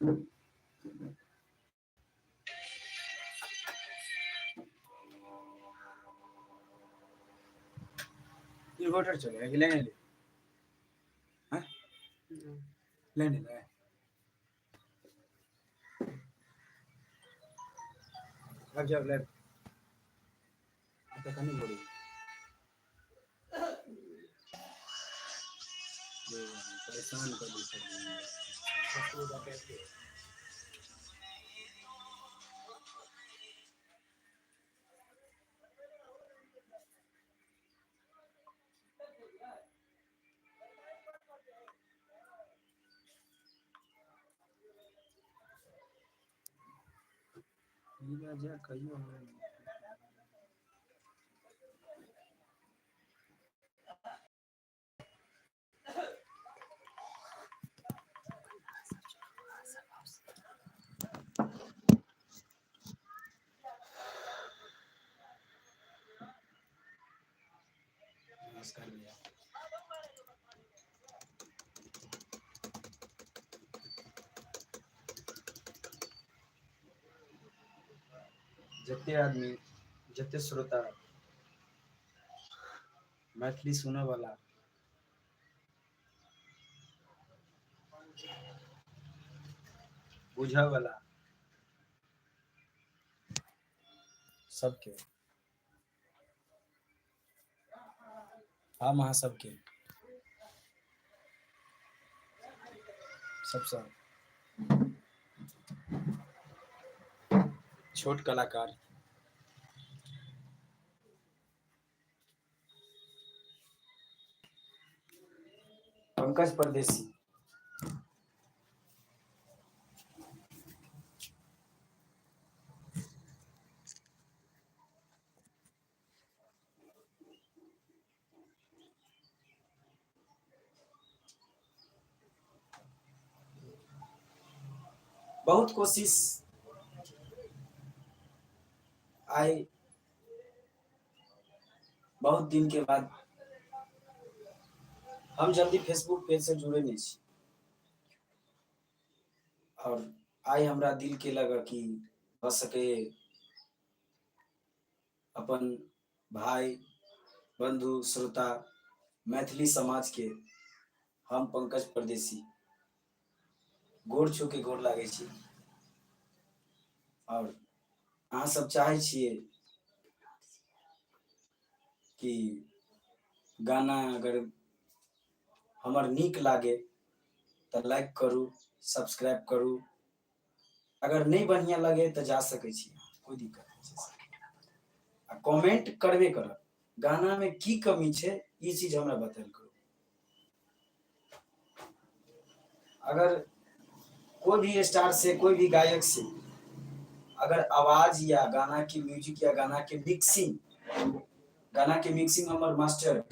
Inverter चले कि line ले? हाँ, लाइन ले। अब जाओ लाइन आता कनी बोली, परेशान कर दी सब। जा कहियो। नमस्कार भैया। जते आदमी, जते श्रोता, मैथिली सुनऽ वाला, बुझऽ वाला सबके, हम अहाँ सबके सबसँ छोट कलाकार पंकज परदेसी बहुत कोशिश आई, बहुत दिन के बाद हम जल्दी फेसबुक पेज से जुड़े नहीं छी और आइ हमरा दिल के लगा कि भऽ सके अपन भाई, बंधु, श्रोता, मैथिली समाज के हम पंकज परदेसी गोर छू के गोर लागै छी। और अहाँ सब चाहै छियै कि गाना अगर हमर नीक लागे तऽ लाइक करू, सब्सक्राइब करू। अगर नहि बढ़िया लगे तऽ जा सकै छी, कोई दिक्कत नहि छै। आ कमेंट करबे करब, गाना में की कमी छै ई चीज हमरा बतायल करू। अगर कोई भी स्टार से, कोई भी गायक से अगर आवाज या गाना के म्यूजिक या गाना के मिक्सिंग, गाना के मिक्सिंग हमर मास्टर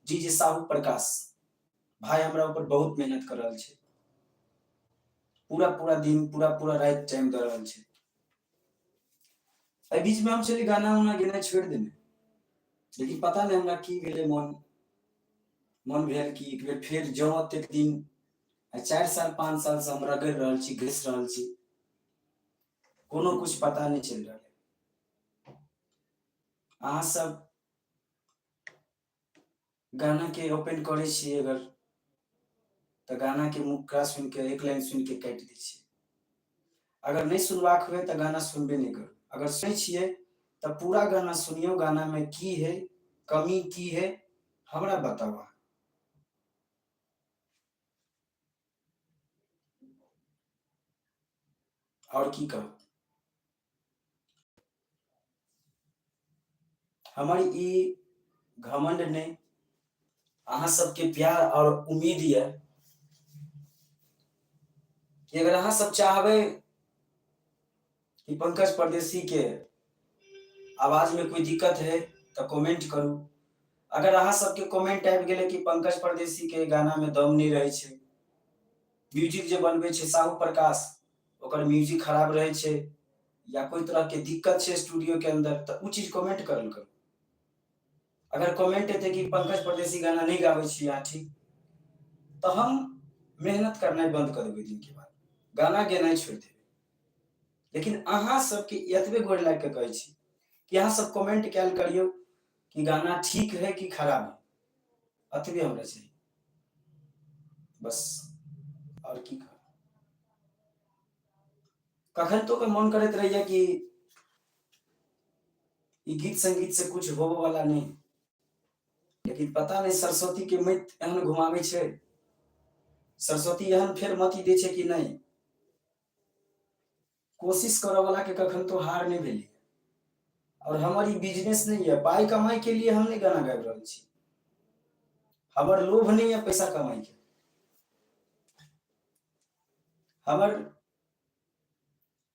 डीजे साहू प्रकाश भाई हमरा ऊपर बहुत मेहनत कर रहल छै, पूरा पूरा दिन, पूरा पूरा राति टाइम दऽ रहल छै। एहि बीच में हम छली गाना उना गेनाइ छोड़ि देने, लेकिन पता नहि हमरा की भेलै, मन मन भेल कि एक बेर फेर जँ एतेक दिन 4 साल 5 साल से हम रगड़ि रहल छी, घसि रहल छी, कोनो कुछ पता नहि चलि रहल है। अहाँ सब गाना के ओपन करै छियै अगर तऽ गाना के मुखड़ा सुनि के, एक लाइन सुनि के काटि दै छियै। अगर नहि सुनबाक हुए तऽ गाना सुनबे नहि करू। अगर सुनै छियै तऽ पूरा गाना सुनियौ, गाना में की है, कमी की है, हमरा बताउ अहाँ। और की कहू, हमर ई घमंड नहि, अहाँ सबके प्यार और उम्मीद यऽ कि अगर अहाँ सब चाहबै कि पंकज परदेसी के आवाज में कोई दिक्कत है तऽ कमेंट करू। अगर अहाँ सबके कमेंट आबि गेलै कि पंकज परदेसी के गाना में दम नहि रहै छै, म्यूजिक जे बनबै छै साहू प्रकाश ओकर म्यूजिक खराब रहै छै या कोई तरह के दिक्कत छै स्टूडियो के अंदर, तऽ उ चीज कमेंट करल करू। अगर कमेंट एतै कि पंकज परदेसी गाना नहि गाबै छी अहाँ ठीक, तऽ हम मेहनत करनाइ बंद कऽ देबै दिन के बाद। गाना गेनाइ छोड़ि देबै। लेकिन अहाँ सबके एतबे गोर लागि कऽ कहै छी कि अहाँ सब कमेंट कयल करियौ कि गाना ठीक है कि खराब है, एतबे हमरा चाही बस, आओर की कहब। कखन तो के मन करैत रहैया कि ई गीत संगीत से कुछ होबे वाला नहीं, लेकिन पता नहीं सरस्वती के मत एहन घुमाबै छै, सरस्वती एहन फेर मति दै छै कि नहीं, कोशिश करऽ वाला के कखन तो हार नहीं भेली। और हमर ई बिजनेस नहीं है, पाई कमाई के लिए हम नहीं गाना गाबि रहल छी, हमर लोभ नहीं है पैसा कमाई के, हमर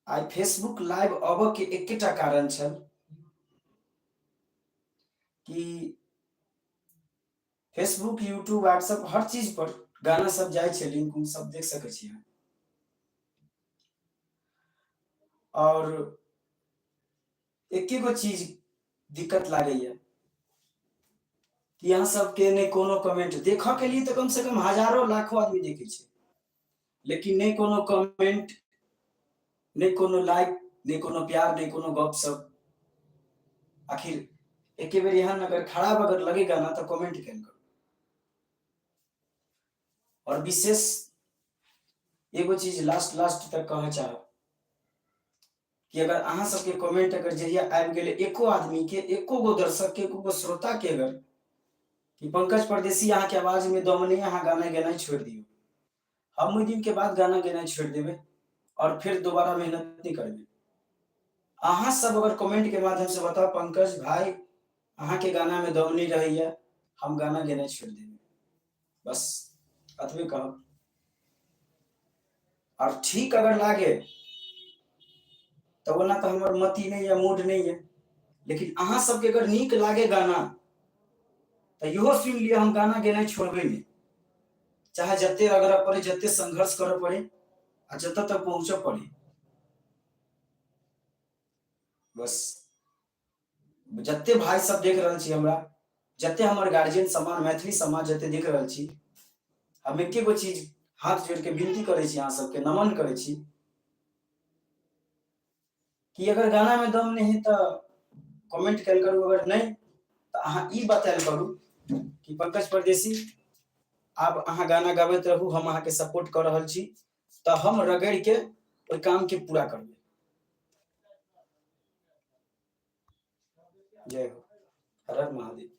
आइ फेसबुक लाइव अबऽ के एकेटा कारण छल कि फेसबुक यूट्यूब व्हाट्सएप हर चीज पर गाना सब जाइ छै, लिंक उंक सब देख सकै छी अहाँ। और एके गो चीज दिक्कत लागैया कि अहाँ सबके नहि कोनो कमेंट देखऽ के लिए तऽ कम से कम हजारों लाखों आदमी देखै छै, लेकिन नहि कोनो कमेंट, नहि कोनो लाइक, नहि कोनो प्यार, नहि कोनो गप सप। आखिर एके बेर एहन अगर खराब अगर लगेगा ना तो कमेंट कयल करू। और विशेष एगो चीज लास्ट लास्ट तक कहऽ चाहब कि अगर अहाँ सबके कमेंट अगर जहिया आबि गेलै एको आदमी के, एको गो दर्शक के, एको गो श्रोता के अगर कि पंकज परदेसी अहाँ के आवाज में दम नहीं, अहाँ गाना गेनाइ छोड़ि दियौ, हम ओहि दिन के बाद गाना गेनाइ छोड़ि देबै और फिर दोबारा मेहनत नहीं करबै। अहाँ सब अगर कमेंट के माध्यम से बताओ पंकज भाई अहाँ के गाना में दम नहीं रहैया, हम गाना गेनाइ छोड़ि देबै, बस अतबे कहब। और ठीक अगर लागे तो ओना तो हमर मति नहीं है, मूड नहीं है, लेकिन अहाँ सबके अगर नीक लागे गाना तो इहो सुनि लिअ हम गाना गेनाइ छोड़बै नहि, चाहे जते रगड़ऽ पड़े, जते संघर्ष करऽ पड़े आ जतऽ तक पहुँचऽ पड़े। बस जते भाई सब देख रहल छी हमरा, जते हमर गार्जियन समाज, मैथिली समाज जते देख रहल छी, हम एके गो चीज हाथ जोड़ के विनती करै छी, अहाँ सबके नमन करै छी कि अगर गाना में दम नहीं है तो कमेंट कल करू, अगर नहीं तो अहाँ ई बतायल करू कि पंकज परदेसी आब अहाँ गाना गाबैत रहू, हम अहाँके सपोर्ट कऽ रहल छी, तऽ हम रगड़ि के ओहि काम के पूरा करबै। जय हो, हर हर महादेव।